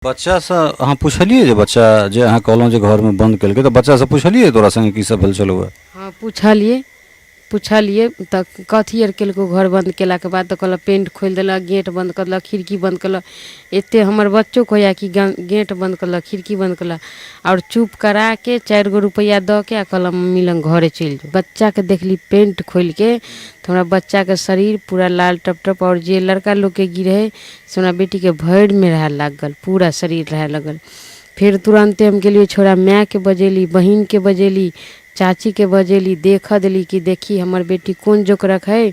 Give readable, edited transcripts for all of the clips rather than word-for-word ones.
बच्चासँ अहाँ पुछलियै जे बच्चा जे अहाँ कहलहुँ जे घरमे बन्द केलकै तऽ बच्चासँ पुछलियै तोरा सङ्गे की सब भेल छलौ हँ? हँ, पुछलियै। पुछलियै तऽ कथी आर केलकौ घर बन्द केलाके बाद? तऽ कहलक पेंट खोलि देलक, गेट बन्द कऽ देलक, खिड़की बन्द कऽ देलक। एतेक हमर बच्चो कहैए कि गेट बन्द कऽ देलक, खिड़की बन्द कऽ देलक। आओर चुप कराके 4 गो रुपैआ दऽ के आ कहलक मम्मी लग घरे चलि जो। बच्चाके देखली पेंट खोलिके तऽ हमरा बच्चाके शरीर पूरा लाल टप टप, आओर जे लड़का लोकके गिरै से हमरा बेटीके भरिमे रहए लागल, पूरा शरीर रहए लगल। फेर तुरन्ते हम गेलियै, छोड़ा मायके बजेली, बहिनके बजेली, चाचीके बजेली, देखऽ देली कि देखी हमर बेटी कोन जोकरक हइ,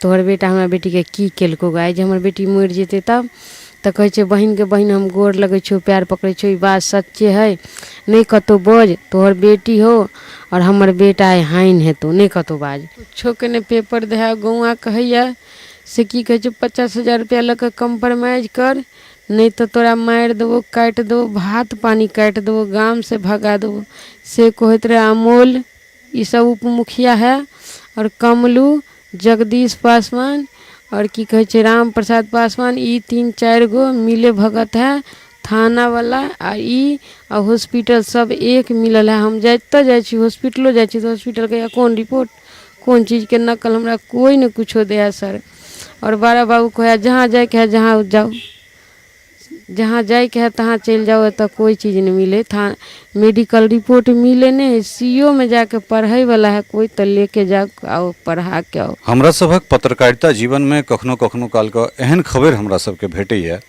तोहर बेटा हमरा बेटीके की केलकौ। आइ जे हमर बेटी मरि जेतै तब? तऽ कहै छै बहिनके, बहिन, हम गोर लगै छियौ, पएर पकड़ै छियौ, ई बात सच्चे हइ, नहि कतहु बज, तोहर बेटी हौ आओर हमर बेटा आइ हानि हेतौ, नहि कतहु बाज। कुछोके नहि पेपर दै हइ। गौआँ कहैए से की कहै छै, 50,000 रुपैआ लऽ कऽ कम्प्रोमाइज कर, नहि तऽ तोरा मारि देबौ, काटि देबौ, भात पानि काटि देबौ, गामसँ भगा देबौ, से कहैत रहै अमोल। ई सब उप मुखिया है आओर कमलू, जगदीश पासवान आओर की कहै छै राम प्रसाद पासवान, ई 3-4 गो मिले भगत है। थानावला आ ई आ हॉस्पिटल सब एक मिलल है। हम जतऽ जाइ छी, हॉस्पिटलो जाइ छी तऽ हॉस्पिटल कहैए कोन रिपोर्ट, कोन चीजके नकल, हमरा कोइ नहि कुछो दै है सर। आओर बड़ा बाबू कहै जहाँ जाइके है जहाँ जाउ, जहाँ जाइके है तहाँ चलि जाउ, एतऽ कोइ चीज नहि मिलै था, मेडिकल रिपोर्ट मिलै नहि है। सी ओ मे जाके पढ़ैवला है कोइ तऽ लेके जाउ, आओ पढ़ाके आउ। हमरा सभक पत्रकारिता जीवनमे कखनो कखनो कालके एहन खबरि हमरा सबके भेटैए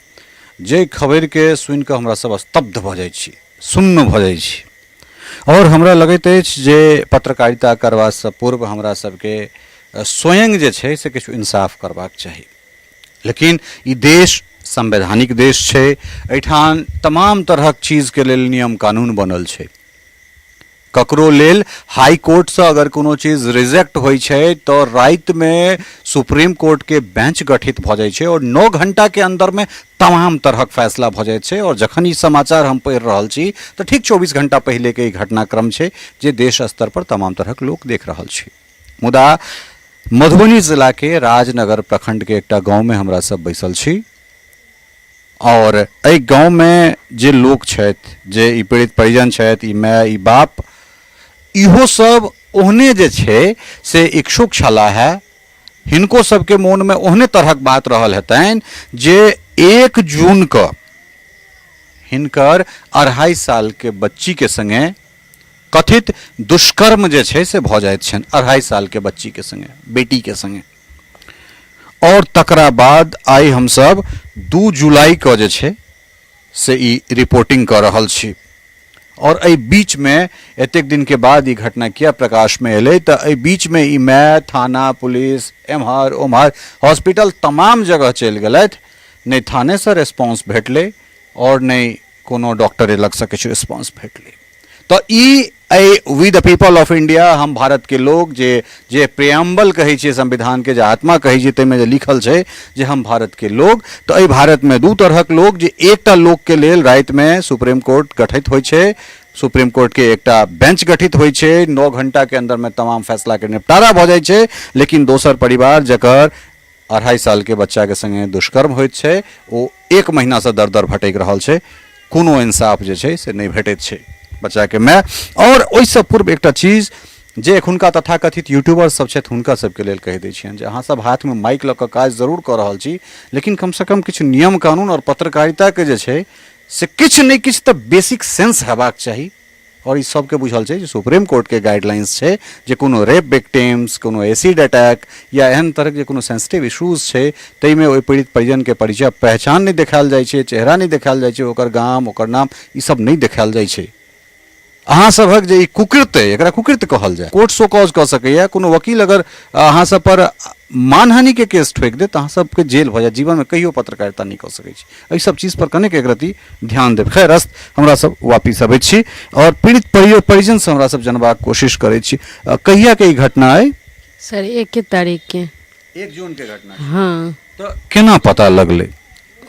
जे खबरिके सुनिकऽ हमरा सब स्तब्ध भऽ जाइ छी, सुन्न भऽ जाइ छी। आओर हमरा लगैत अछि जे पत्रकारिता करबासँ पूर्व हमरा सबके स्वयं जे छै से किछु इंसाफ करबाक चाही। लेकिन ई देश संवैधानिक देश छै, एहिठाम तमाम तरहक चीजके लेल नियम कानून बनल छै। ककरो लेल हाई कोर्टसँ अगर कोनो चीज रिजेक्ट होइ छै तऽ रातिमे सुप्रीम कोर्टके बेंच गठित भऽ जाइ छै आओर 9 घंटाके अन्दरमे तमाम तरहक फैसला भऽ जाइ छै। आओर जखन ई समाचार हम पढ़ि रहल छी तऽ ठीक 24 घंटा पहिलेके ई घटनाक्रम छै जे देश स्तर पर तमाम तरहक लोक देख रहल छै। मुदा मधुबनी जिलाके राजनगर प्रखंडके एकटा गाँवमे हमरा सब बैसल छी आओर एहि गाँवमे जे लोक छथि, जे ई पीड़ित परिजन छथि, ई माय, ई बाप, इहो सब ओहने जे छै से इच्छुक छलाह है। हिनको सबके मोनमे ओहने तरहक बात रहल हेतनि जे 1 जूनके हिनकर 2.5 सालके बच्चीके सङ्गे कथित दुष्कर्म जे छै से भऽ जाइत छनि, 2.5 सालके बच्चीके सङ्गे, बेटीके सङ्गे। आओर तकरा बाद आइ हमसब 2 जुलाइके जे छै से ई रिपोर्टिंग कऽ रहल छी। आओर एहि बीचमे एतेक दिनके बाद ई घटना किया प्रकाशमे एलै? तऽ एहि बीचमे ई माय थाना, पुलिस, एम्हर ओम्हर, हॉस्पिटल, तमाम जगह चलि गेलथि। नहि थानेसँ रेस्पॉन्स भेटलै आओर नहि कोनो डॉक्टरे लगसँ किछु रिस्पॉन्स भेटलै। तऽ ई एहि we the people of India, हम भारतके लोग, जे जे प्रियम्बल कहै छियै संविधानके, जे आत्मा कहै छियै, ताहिमे जे लिखल छै जे हम भारतके लोग, तऽ एहि भारतमे दू तरहक लोग जे एकटा लोकके लेल रातिमे सुप्रीम कोर्ट गठित होइ छै, सुप्रीम कोर्टके एकटा बेंच गठित होइ छै, 9 घंटाके अन्दरमे तमाम फैसलाके निपटारा भऽ जाइ छै, लेकिन दोसर परिवार जकर 2.5 सालके बच्चाके सङ्गे दुष्कर्म होइत छै, ओ 1 महीनासँ दर दर भटकि रहल छै, कोनो इंसाफ जे छै से नहि भेटैत छै बच्चाके माय। आओर ओहिसँ पूर्व एकटा चीज जे एखुनका तथाकथित यूट्यूबर सब छथि, हुनका सबके लेल कहि दै छियनि जे अहाँ सब हाथमे माइक लऽ कऽ काज जरूर कऽ रहल छी, लेकिन कमसँ कम किछु नियम कानून आओर पत्रकारिताके जे छै से किछु नहि किछु तऽ बेसिक सेंस हेबाक चाही। आओर ई सबके बुझल छै जे सुप्रीम कोर्टके गाइडलाइंस छै जे कोनो रेप विक्टिम्स, कोनो एसिड अटैक या एहन तरहक जे कोनो सेंसिटिव इश्यूज छै, ताहिमे ओहि पीड़ित परिजनके परिचय पहचान नहि देखायल जाइ छै, चेहरा नहि देखायल जाइ छै, ओकर गाम, ओकर नाम, ई सब नहि देखायल जाइ छै। अहाँ सभक जे ई कुकृत्य अइ, एकरा कुकृत्य कहल जाय, कोर्ट शो कॉज कऽ सकैए। कोनो वकील अगर अहाँ सब पर मानहानिके केस ठोकि देत तऽ अहाँ सबके जेल भऽ जायत, जीवनमे कहियो पत्रकारिता नहि कऽ सकै छी। एहि सब चीज पर कनेक एक रति ध्यान देब। खैर, अस्त हमरा सब वापिस अबै छी आओर पीड़ित परिजनसँ हमरा सब जनबाक कोशिश करै छी। कहियाके ई घटना अइ? सर, 1 तारीखके। 1 जूनके घटना? हँ। तऽ केना पता लगलै?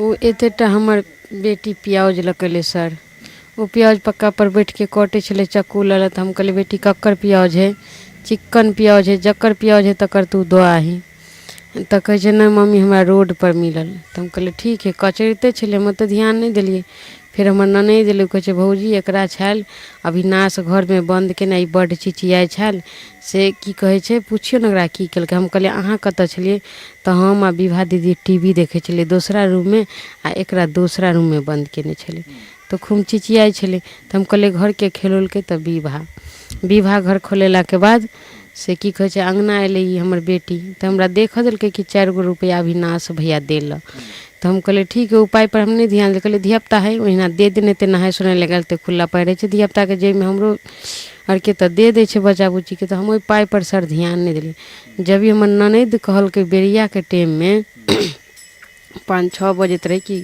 ओ एतेटा हमर बेटी प्याज लऽ कऽ एलै सर। ओ प्याज पक्का पर बैठके कटै छलै चक्कू लऽ लऽ। तऽ हम कहलियै, बेटी, ककर प्याज है? चिक्कन प्याज है, जकर प्याज है तकर तू दऽ आही। तऽ कहै छै, नहि मम्मी, हमरा रोडपर मिलल। तऽ हम कहलियै, ठीक है। कचरिते छलै, हम ओतेक ध्यान नहि देलियै। फेर हमर ननदि एलै, कहै छै भौजी एकरा छल अविनाश घरमे बन्द केने, ई बड्ड चिचियाइ छल, से की कहै छै, पुछियौ ने एकरा की केलकै। हम कहलियै अहाँ कतऽ छलियै? तऽ हम आ विभा दीदी टी वी देखै छलियै दोसरा रूममे आ एकरा दोसरा रूममे बन्द केने छलै, तऽ खूब चिचियाइ छलै। तऽ हम कहलियै घरके खेलौलकै? तऽ विभा। विभा घर खोलेलाके बाद से की कहै छै, अङ्गना अयलै ई हमर बेटी, तऽ हमरा देखऽ देलकै कि 4 गो रुपैआ अविनाश भैया देलक। तऽ हम कहलियै ठीक हइ। ओ पाइपर हम नहि ध्यान देलियै, कहलियै धियापुता हइ, ओहिना दे देने हेतै, नहाय सोनाय लए गेल तऽ खुल्ला पाइ रहै छै धियापुताके जेबमे, हमरो आरके तऽ दे दै छै बच्चा बुच्चीके। तऽ हम ओहि पाइपर सर ध्यान नहि देलियै। जब ई हमर ननदि कहलकै बेरियाके टाइममे 5-6 बजैत रहै कि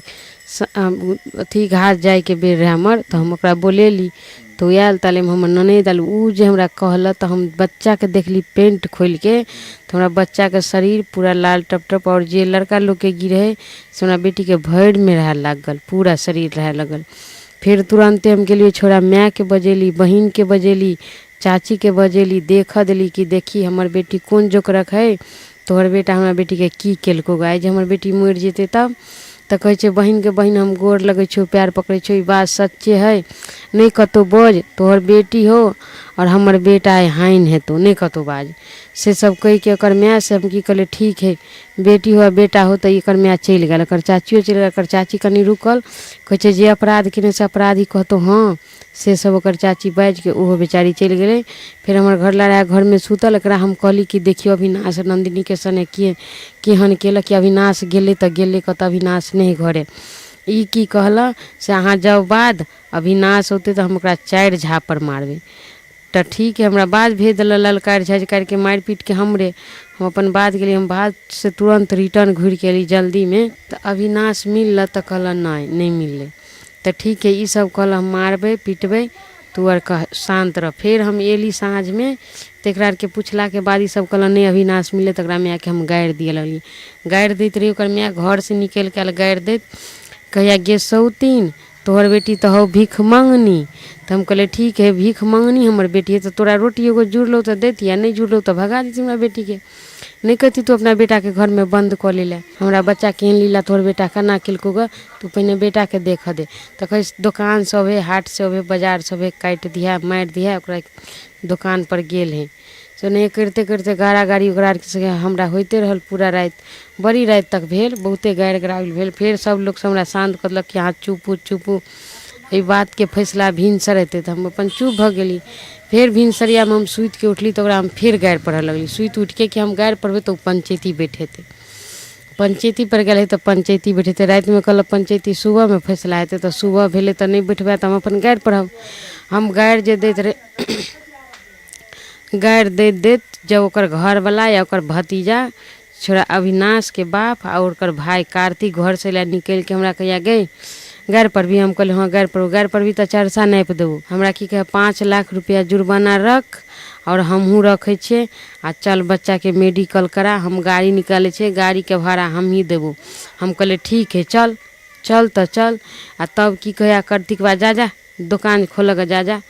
अथी घाट जाइके बेर रहै हमर, तऽ हम ओकरा बोलेली तऽ ओ आयल। तालेमे हमर ननदि आयल, ओ जे हमरा कहलक तऽ हम बच्चाके देखली पेन्ट खोलिके, तऽ हमरा बच्चाके शरीर पूरा लाल टप टप, आओर जे लड़का लोकके गिरै से हमरा बेटीके भरिमे रहै लागल, पूरा शरीर रहै लगल। फेर तुरन्ते हम गेलियै, छोड़ा मायके बजेली, बहिनके बजेली, चाचीके बजेली, देखऽ देली कि देखी हमर बेटी कोन जोकरक हइ, तोहर बेटा हमरा बेटीके की केलकौ गऽ, आइ जे हमर बेटी मरि जेतै तब? तऽ कहै छै बहिनके, बहिन हम गोर लगै छियौ, पएर पकड़ै छियौ, ई बात सच्चे हइ, नहि कतहु बज, तोहर बेटी हौ आओर हमर बेटा आइ हानि हेतौ, नहि कतहु बाज। से सब कहिके ओकर मायसँ हम की कहलियै, ठीक हइ, बेटी हो आ बेटा हो। तऽ एकर माय चलि गेल, एकर चाचियो चलि गेल। एकर चाची कनि रुकल, कहै छै जे अपराध केने से अपराधी कहतौ। हँ, से सब ओकर चाची बाजिके ओहो बेचारी चलि गेलै। फेर हमर घरवला रहए घरमे सुतल। एकरा हम कहली कि देखियौ अविनाश नन्दिनीके सने के केहन केलक, कि अविनाश गेलै तऽ गेलै कतऽ, अविनाश नहि घरे। ई की कहलक से अहाँ जाउ बाध, अविनाश औतै तऽ हम ओकरा 4 झापड़ मारबै। तऽ ठीक हइ, हमरा बाध भेज देलक ललकारि झझकारिके मारि पीटके हमरे। हम अपन बाध गेली, हम बाधसँ तुरन्त रिटर्न घुरिके अयली जल्दीमे। तऽ अविनाश मिलल? तऽ कहलक नहि, नहि मिललै। तऽ ठीक हइ, ईसब कहलक हम मारबै पिटबै, तू आर कह शान्त रह। फेर हम अयली साँझमे तऽ एकरा आरके पुछलाके बाद ईसब कहलक नहि अविनाश मिललै। तऽ ओकरा मायके हम गारि दिअ लगली, गारि दैत रही। ओकर माय घरसँ निकलिके आयल गारि दैत, कहैए गे सौतीन, तोहर बेटी तऽ हौ भीख मङ्गनी। तऽ हम कहलियै ठीक हइ, भीख मङ्गनी हमर बेटी हइ तऽ तोरा रोटी एगो जुड़लौ तऽ दैती आ नहि जुड़लौ तऽ भगा दैती हमरा बेटीके, नहि कहती तू अपना बेटाके घरमे बन्द कऽ लै लए। हमरा बच्चा केहन लीला तोहर बेटा केना केलकौ गऽ, तू पहिने बेटाके देखऽ दे। तऽ कहै दोकान सब हइ, हाट सब हइ, बाजार सब हइ, काटि दिहए मारि दिहए, ओकरा दोकानपर गेल हइ। से ओनाहिए करिते करिते गारा गारी ओकरा आरके संगे हमरा होइते रहल पूरा राति, बड़ी राति तक भेल, बहुते गारि गराउल भेल। फेर सब लोकसब हमरा शान्त कऽ देलक कि अहाँ चुप हू, चुप हू, एहि बातके फैसला भिनसर हेतै। तऽ हम अपन चुप भऽ गेली। फेर भिनसरियामे हम सुतिके उठली तऽ ओकरा हम फेर गारि पढ़ऽ लगली सुति उठिके कि हम गारि पढ़बै तऽ ओ पंचैती बैठेतै। पंचैती पर गेलै तऽ पंचैती बैठेतै। रातिमे कहलक पंचैती सुबहमे फैसला हेतै, तऽ सुबह भेलै तऽ नहि बैठबै तऽ हम अपन गारि पढ़ब। हम गारि जे दैत रहै, गारि दैत दैत जब ओकर घरवला या ओकर भतीजा छोड़ा अविनाशके बाप आओर ओकर भाय कार्तिक घरसँ अयलै, निकलिके हमरा कहैए गै गारि पढ़बही? हम कहलियै हँ, गारि पढ़बौ। गारि पढ़बही तऽ चरसा नापि देबौ। हमरा की कहै, 5 लाख रुपैआ जुर्माना रख आओर हमहूँ रखै छियै आ चल बच्चाके मेडिकल करा, हम गाड़ी निकालै छियै, गाड़ीके भाड़ा हमही देबौ। हम कहलियै ठीक हइ, चल चल तऽ चल। आ तब की कहैए कार्तिकवा, जा जा दोकान खोलऽ गऽ, जा जा,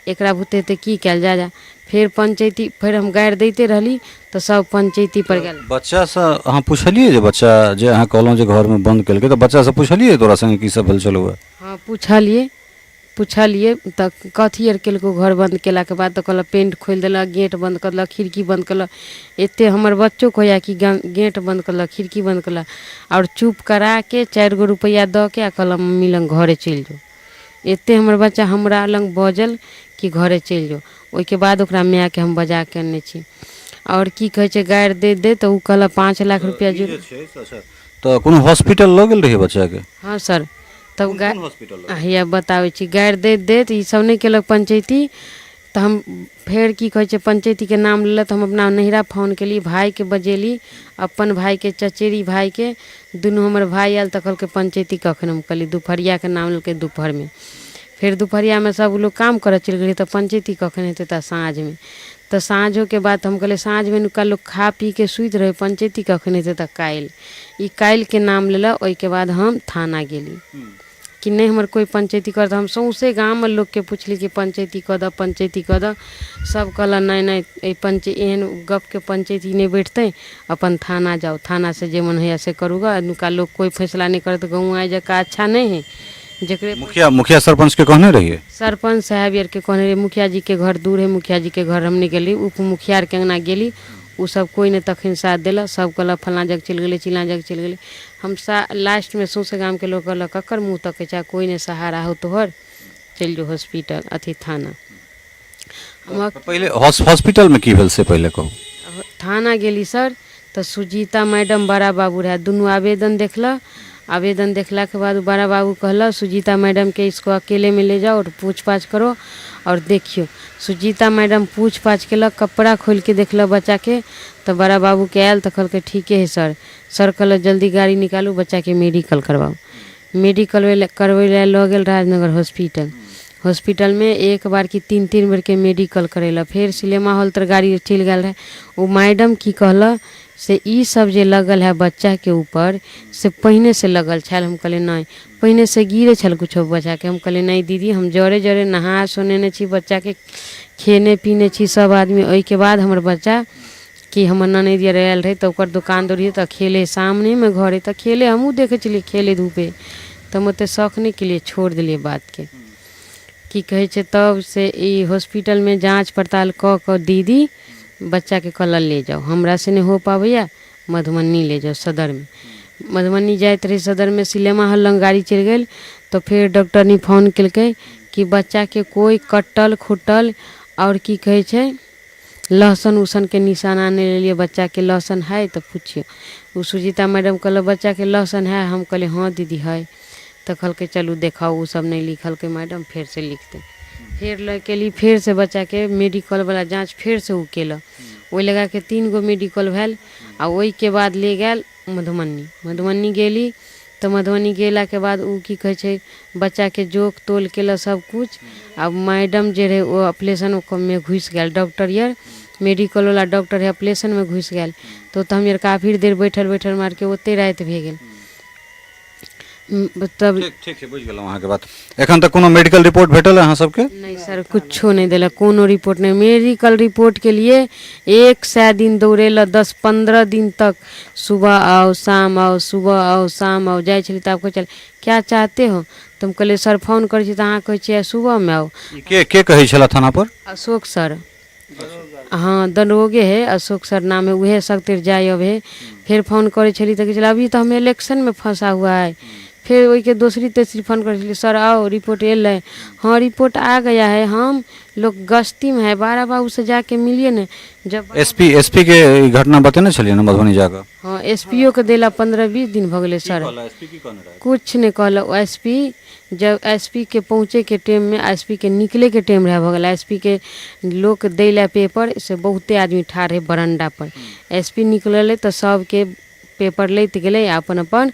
एकरा बुते तऽ की कयल जा जा। फेर पंचैती, फेर हम गारि दैते रहली तऽ सब पंचैती पर गेल। बच्चासँ अहाँ पुछलियै जे बच्चा जे अहाँ कहलहुँ जे घरमे बन्द केलकै, तऽ बच्चासँ पुछलियै तोरा सङ्गे की सब भेल छलौ? हँ, पुछलियै, पुछलियै तऽ कथी आर केलकौ घर बन्द केलाके बाद? तऽ कहलक पेन्ट खोलि देलक, गेट बन्द कऽ देलक, खिड़की बन्द कऽ देलक। एते हमर बच्चो कहैए कि गेट बन्द कऽ देलक, खिड़की बन्द कऽ देलक, आओर चुप कराके 4 गो रुपैआ दऽ के आ कहलक मम्मी लग घरे चलि जो। एते हमर बच्चा हमरा लग बजल कि घरे चलि जो। ओहिके बाद ओकरा मायके हम बजा के अनने छी। आओर की कहै छै, गारि दैत दैत तऽ ओ कहलक 5 लाख रुपैआ जुड़ तऽ कोनो हॉस्पिटल लऽ गेल रहियै बच्चाके? हँ सर, तब गारि हॉस्पिटल हैया बताबै छी। गारि दैत दैत ई सब नहि केलक पंचैती, तऽ हम फेर की कहै छै, पंचैतीके नाम लेलक तऽ हम अपना नैहरा फोन केली, भायके बजेली, अपन भायके, चचेरी भायके। दुनू हमर भाय आयल तऽ कहलकै पंचैती कखन? हम कहली दुपहरियाके नाम लेलकै दुपहरमे। फेर दुपहरियामे सब लोग काम करऽ चलि गेलै, तऽ पंचैती कखन हेतै? तऽ साँझमे। तऽ साँझोके बाद हम कहलियै साँझमे नुका लोक खा पीके सुति रहै, पंचैती कखन हेतै? तऽ काल्हि। ई काल्हिके नाम लेलक। ओहिके बाद हम थाना गेली कि नहि हमर कोइ पंचैती करत। हम सौँसे गाममे लोकके पुछली कि पंचैती कऽ दऽ, पंचैती कऽ दऽ। सब कहलक नहि नहि, एहि पंच एहन गपके पंचैती नहि बैठतै, अपन थाना जाउ, थानासँ जे मन होइए से करू गऽ, एनुका लोक कोइ फैसला नहि करत, गौआँ जकाँ अच्छा नहि हइ। जकरे मुखिया मुखिया सरपंच के कहने रहिए? सरपंच साहेब आरके कहने रहिए। मुखिया जीके घर दूर है, मुखिया जीके घर हम नहि गेली, उप मुखिया आरके अङ्गना गेली, ओ सब कोइ नहि तखन साथ देलक। सब कहलक फल्लाँ जगह चलि गेलै, चिल्लाँ जगह चलि गेलै। हम लास्टमे सौँसे गामके लोक कहलक ककर मुँह तकै छै, कोइ नहि सहारा हौ तोहर, चलि जो हॉस्पिटल अथी थाना। हम पहिले हॉस्पिटलमे की भेल से पहिले कहू। थाना गेली सर, तऽ सुजीता मैडम बड़ा बाबू रहए, दुनू आवेदन देखलक। आवेदन देखलाके बाद बड़ा बाबू कहलक सुजीता मैडमके इसको अकेले में ले जाओ और पूछ पाछ करो और देखियो। सुजीता मैडम पूछ पाछ केलक, कपड़ा खोलिके देखलक बच्चाके, तऽ बड़ा बाबूके आयल तऽ कहलकै ठीके है सर। सर कहलक जल्दी गाड़ी निकालू, बच्चाके मेडिकल करवाउ। मेडिकल करबै लए लऽ गेल राजनगर हॉस्पिटल। हॉस्पिटलमे एक बार कि तीन तीन बेरके मेडिकल करेलक। फेर सिनेमा हॉल तर गाड़ी चलि गेल रहै। ओ मैडम की कहलक से ई सब जे लगल है बच्चाके ऊपर से पहिनेसँ लगल छल। हम कहलियै नहि, पहिनेसँ गिरै छल किछो बच्चाके। हम कहलियै नहि दीदी, हम जरे जरे नहा सोनेने छी बच्चाके, खिएने पीने छी सब आदमी। ओहिके बाद हमर बच्चा कि हमर ननदि आर आयल रहै तऽ ओकर दोकान दौरी तऽ खेले सामनेमे घर हइ तऽ खेले हमहूँ देखै छलियै खेले धूपे, तऽ हम ओतेक शौक नहि केलियै, छोड़ि देलियै बातके। की कहै छै तब से ई हॉस्पिटलमे जाँच पड़ताल कऽ कऽ दीदी बच्चाके कहलक ले जाउ, हमरासँ नहि हो पाबैए, मधुबनी ले जाउ सदरमे। मधुबनी जाइत रहै सदरमे सिनेमा हॉल लग गाड़ी चलि गेल तऽ फेर डॉक्टरनी फोन केलकै कि बच्चाके कोइ कटल खुटल आओर की कहै छै लहसुन उसनके निशाना नहि लेलियै, बच्चाके लहसुन हइ तऽ पुछियौ। ओ सुजीता मैडम कहलक बच्चाके लहसुन हइ? हम कहलियै हँ दीदी हइ। तऽ कहलकै चलू देखाउ। ओ सब नहि लिखलकै मैडम, फेरसँ लिखतै। फेर लऽ कऽ एली, फेरसँ बच्चाके मेडिकलवला जाँच फेरसँ ओ केलक। ओहि लगाके 3 गो मेडिकल भेल आ ओहिके बाद ले गेल मधुबनी। मधुबनी गेली तऽ मधुबनी गेलाके बाद ओ की कहै छै बच्चाके जोख तोल केलक सबकिछु। आ मैडम जे रहै ओ ऑपरेशनमे घुसि गेल, डॉक्टर आर मेडिकलवला डॉक्टर रहै ऑपरेशनमे घुसि गेल। तऽ ओतऽ हम आर काफी देर बैठल बैठल हमरा आरके ओते राति भए गेल तब। ठीक ठीक छै, बुझि गेलहुँ अहाँके बात। एखन तक कोनो मेडिकल रिपोर्ट भेटल अहाँ सबके? नहि सर, कुछो नहि देलक, कोनो रिपोर्ट नहि। मेडिकल रिपोर्टके लिए 100 दिन दौड़ेलक, 10-15 दिन तक, सुबह आओ शाम आओ, सुबह आओ शाम आओ। जाइ छलियै तऽ आब कहै छलै क्या चाहते हो? तऽ हम कहलियै सर फोन करै छी तऽ अहाँ कहै छियै सुबहमे आउ। ई के के कहै छला थाना पर? अशोक सर, हँ दरोगे है, अशोक सर नाम है, उहे सगतर जाइ अबै है। फेर फोन करै छली तऽ कहै छलै अभी तऽ हम इलेक्शनमे फँसा हुआ है। फेर ओहिके दोसरी तेसरी फोन करै छली, सर आओ रिपोर्ट एलै? हाँ रिपोर्ट आ गया है, हम लोग गश्तीमे है, बड़ा बाबू से जाके मिलिए ने जब। एसपी एसपी के ई घटना बतेने छलियै ने मधुबनी जाकऽ? हँ, एस पी ओ के देला 15-20 दिन भऽ गेलै सर। एसपी की कहने रहै? किछु नहि कहलक ओ एस पी। जब एस पी के पहुँचैके टाइममे एस पी के निकलैके टाइम रहै भऽ गेल, एस पी के लोक दै लए पेपर से बहुते आदमी ठाढ़ रहै बरण्डापर। एस पी निकललै तऽ सभके पेपर लैत गेलै आ अपन अपन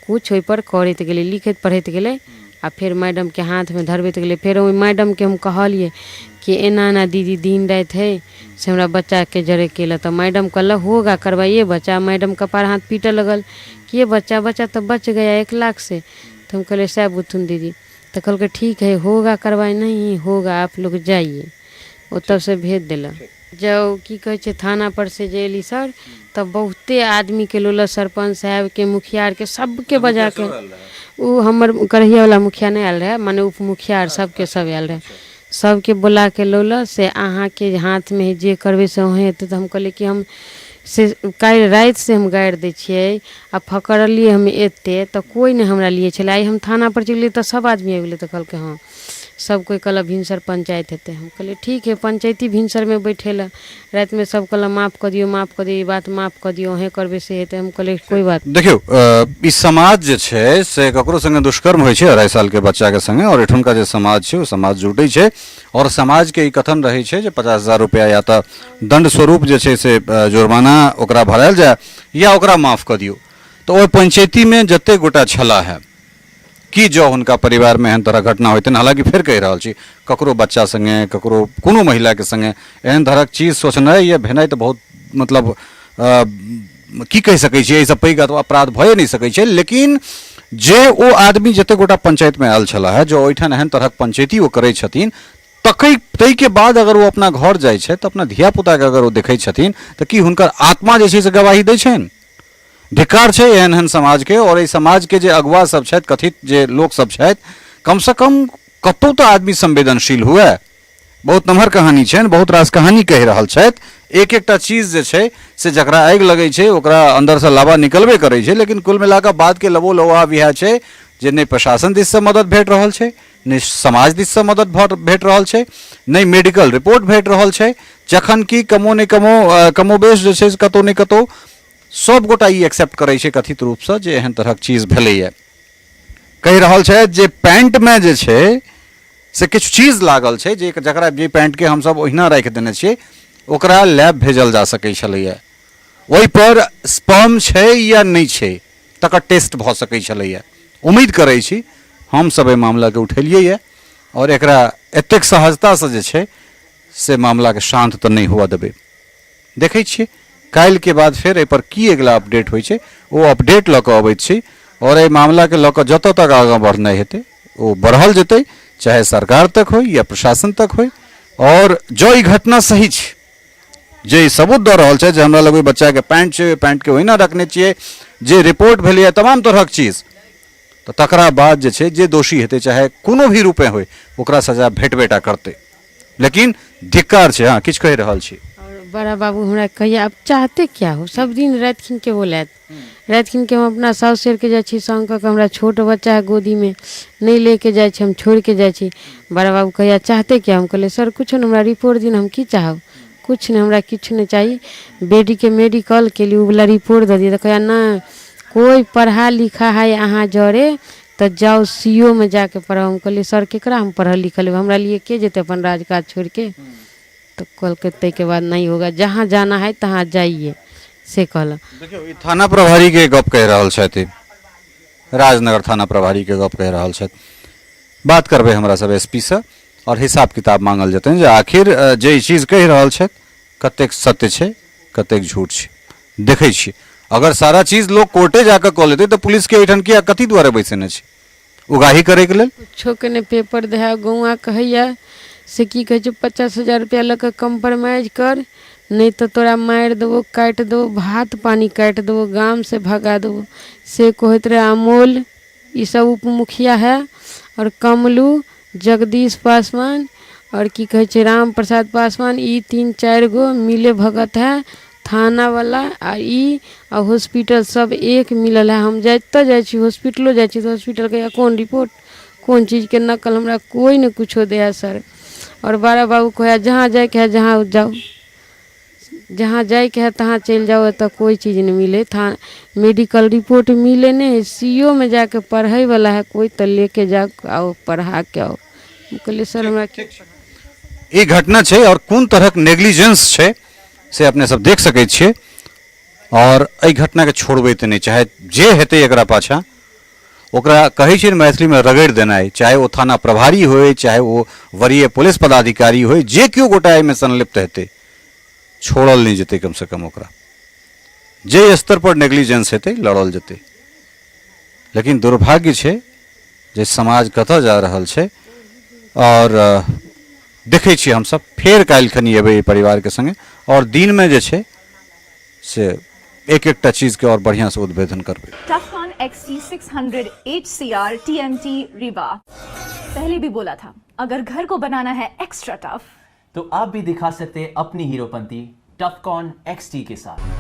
किछु ओहिपर करैत गेलै, लिखैत पढ़ैत गेलै आ फेर मैडमके हाथमे धरबैत गेलै। फेर ओहि मैडमके हम कहलियै कि एना एना दीदी दिन राति हइ से हमरा बच्चाके जरे केलक। तऽ मैडम कहलक होगा करवाइए बच्चा। मैडम कपार हाथ पीटऽ लगल कि ये बच्चा, बच्चा तऽ बच गया 1 लाख से। तऽ हम कहलियै सएह बुथुन दीदी। तऽ कहलकै ठीक है होगा करवाई, नहीं होगा आप लोग जाइए। ओतऽसँ भेज देलक। जब की कहै छै थाना पर से जे एली सर तऽ बहुते आदमीके लोलक, सरपञ्च साहेबके, मुखिया आरके, सबके बजा के। ओ हमर करहियावला मुखिया नहि आयल रहै, मने उप मुखिया आर सबके सब आयल रहै। सबके बोलाके लौलक से अहाँके हाथमे हइ, जे करबै से अहीँ हेतै। तऽ हम कहलियै कि हम से काल्हि रातिसँ हम गारि दै छियै आ फकड़लियै हम एते तऽ कोइ नहि हमरा लिए छलै। आइ हम थानापर चलि गेलियै तऽ सब आदमी आबि गेलै। तऽ कहलकै हँ, सब कोइ कहलक भिनसर पंचायत हेतै। हम कहलियै ठीक हइ, पंचैती भिनसरमे बैठेलक रातिमे। सब कहलक माफ कऽ दियौ, माफ कऽ दियौ, ई बात माफ कऽ दियौ, अहेँ करबै से हेतै। हम कहलियै कोइ बात। देखियौ, ई समाज जे छै से ककरो संगे दुष्कर्म होइ छै 2.5 सालके बच्चाके संगे आओर एठुनका जे समाज छै ओ समाज जुटै छै आओर समाजके ई कथन रहै छै जे 50,000 रुपैआ या तऽ दण्ड स्वरूप जे छै से जुर्माना ओकरा भरायल जाय या ओकरा माफ कऽ दियौ। तऽ ओहि पंचैतीमे जतेक गोटा छलाह है कि जँ हुनका परिवारमे एहन तरहक घटना होइतनि, हालाँकि फेर कहि रहल छी ककरो बच्चा सङ्गे ककरो कोनो महिलाके सङ्गे एहन तरहक चीज सोचनाइ या भेनाइ तऽ बहुत मतलब की कहि सकै छियै, एहिसँ पैघ अपराध भए नहि सकै छै। लेकिन जे ओ आदमी जतेक गोटा पंचायतमे आयल छलाह है, जँ ओहिठाम एहन तरहक पंचैती ओ करै छथिन तकै ताहिके बाद अगर ओ अपना घर जाइ छथि तऽ अपना धियापुताके अगर ओ देखै छथिन तऽ की हुनकर आत्मा जे छै से गवाही दै छनि? धिक्कार छै एहन एहन समाजके। आओर एहि समाजके जे अगुआ सब छथि, कथित जे लोक सब छथि, कमसँ कम कतहु तऽ आदमी संवेदनशील हुए। बहुत नमहर कहानी छनि, बहुत रास कहानी कहि रहल छथि। एक एकटा चीज जे छै से जकरा आगि लगै छै ओकरा अन्दरसँ लावा निकलबे करै छै, लेकिन कुल मिला कऽ बातके लबो लबाब इएह छै जे नहि प्रशासन दिससँ मदद भेट रहल छै, नहि समाज दिससँ मदद भेट रहल छै, नहि मेडिकल रिपोर्ट भेट रहल छै, जखन कि कमो नहि कमो कमोबेश जे छै से कतहु नहि कतहु सभगोटा ई एक्सेप्ट करै छै कथित रूपसँ जे एहन तरहक चीज भेलैए। कहि रहल छथि जे पैंटमे जे छै से किछु चीज लागल छै जे जकरा जे पैंटके हमसभ ओहिना राखि देने छियै ओकरा लैब भेजल जा सकै छलैए, ओहिपर स्पर्म छै या नहि छै तकर टेस्ट भऽ सकै छलैए। उम्मीद करै छी हमसभ एहि मामलाके उठेलियैए आओर एकरा एतेक सहजतासँ जे छै से मामलाके शान्त तऽ नहि हुअ देबै। देखै छियै काल्हिके बाद फेर एहिपर की अगिला अपडेट होइ छै, ओ अपडेट लऽ कऽ अबैत छी आओर एहि मामलाके लऽ कऽ जतऽ तक आगाँ बढ़नाइ हेतै ओ बढ़ल जेतै, चाहे सरकार तक होइ या प्रशासन तक होइ। आओर जँ ई घटना सही छै जे ई सबूत दऽ रहल छै जे हमरा लग ओहि बच्चाके पैंट छै, ओहि पैंटके ओहिना रखने छियै, जे रिपोर्ट भेलैए तमाम तरहक चीज, तऽ तकरा बाद जे छै जे दोषी हेतै चाहे कोनो भी रूपे होइ ओकरा सजा भेटबे टा करतै। लेकिन धिक्कार छै। हँ, किछु कहि रहल छी। और बड़ा बाबू हमरा कहैया अब चाहते क्या हो, सब दिन राति खिन के बोलायत, राति खिन के हम अपना साउस ससुरके जाइ छी संग कऽ के, हमरा छोट बच्चा है गोदीमे, नहि लेके जाइ छी, हम छोड़िके जाइ छी। बड़ा बाबू कहैया चाहते क्या, हम कहलियै सर किछो नहि, हमरा रिपोर्ट दिअ, हम की चाहब, किछु नहि, हमरा किछु नहि चाही, बेटीके मेडिकल के लिए ओ वला रिपोर्ट दऽ दिअ। तऽ कहैया नहि कोइ पढ़ा लिखा है अहाँ जरे तऽ जाउ सी ओ मे जाके पढ़ाउ। हम कहलियै सर केकरा हम पढ़ल लिखल हेबै, हमरा लिए के जेतै अपन राज काज छोड़िके। तऽ कहलकै ताहिके बाद नहीं होगा, जहाँ जाना है तहाँ जाइए, से कहलक। देखियौ ई थाना प्रभारीके गप कहि रहल छथि, राजनगर थाना प्रभारीके गप कहि रहल छथि। बात करबै हमरा सब एस पी सँ आओर हिसाब किताब मांगल जेतनि जे आखिर जे ई चीज कहि रहल छथि कतेक सत्य छै कतेक झूठ छै। देखै छियै अगर सारा चीज लोक कोर्टे जाकऽ कऽ लेतै तऽ पुलिसके एहिठाम किया कथी दुआरे बैसेने छै, उगाही करैके लेल? कुछोके नहि पेपर दै है। गौआँ कहैए से की कहै छै 50,000 रुपैआ लऽ कऽ कम्प्रोमाइज कर, नहि तऽ तोरा मारि देबौ, काटि देबौ, भात पानि काटि देबौ, गामसँ भगा देबौ, से कहैत रहै अमोल। ई सब उप मुखिया है आओर कमलू, जगदीश पासवान आओर की कहै छै राम प्रसाद पासवान, ई 3-4 गो मिले भगत है थानावला आ ई आ हॉस्पिटल सब एक मिलल है। हम जतऽ जाइ छी हॉस्पिटलो जाइ छी तऽ हॉस्पिटल कहैए कोन रिपोर्ट कोन चीजके नकल, हमरा कोइ नहि कुछो दै है सर। आओर बड़ा बाबू कहै जहाँ जाइके है जहाँ जाउ, जहाँ जाइके है तहाँ चलि जाउ, एतऽ कोइ चीज नहि मिलै, मेडिकल रिपोर्ट मिलै नहि है, सी ओ मे जाके पढ़ैवला है कोइ तऽ लेके जाउ आओ पढ़ाके आउ। हम कहलियै सर हमरा ई घटना छै आओर कोन तरहक नेग्लिजेंस छै से अपने सब देख सकै छियै। आओर एहि घटनाके छोड़बै तऽ नहि, चाहे जे हेतै एकरा पाछाँ ओकरा कहै छै ने मैथिलीमे रगड़ि देनाइ, चाहे ओ थाना प्रभारी होइ चाहे ओ वरीय पुलिस पदाधिकारी होइ, जे केओ गोटा एहिमे संलिप्त हेतै छोड़ल नहि जेतै। कमसँ कम ओकरा जे स्तर पर नेग्लिजेंस हेतै लड़ल जेतै। लेकिन दुर्भाग्य छै जे समाज कतऽ जा रहल छै। आओर देखै छियै हमसब फेर काल्हि खनी एबै एहि परिवारके सङ्गे आओर दिनमे जे छै से एक एकटा चीजके आओर बढ़िआँसँ उद्भेदन करबै। Tufcon XT600 HCR TMT Rewa। पहले भी बोला था अगर घर को बनाना है एक्स्ट्रा टफ तो आप भी दिखा सकते हैं अपनी हीरोपंती टफकॉन XT के साथ।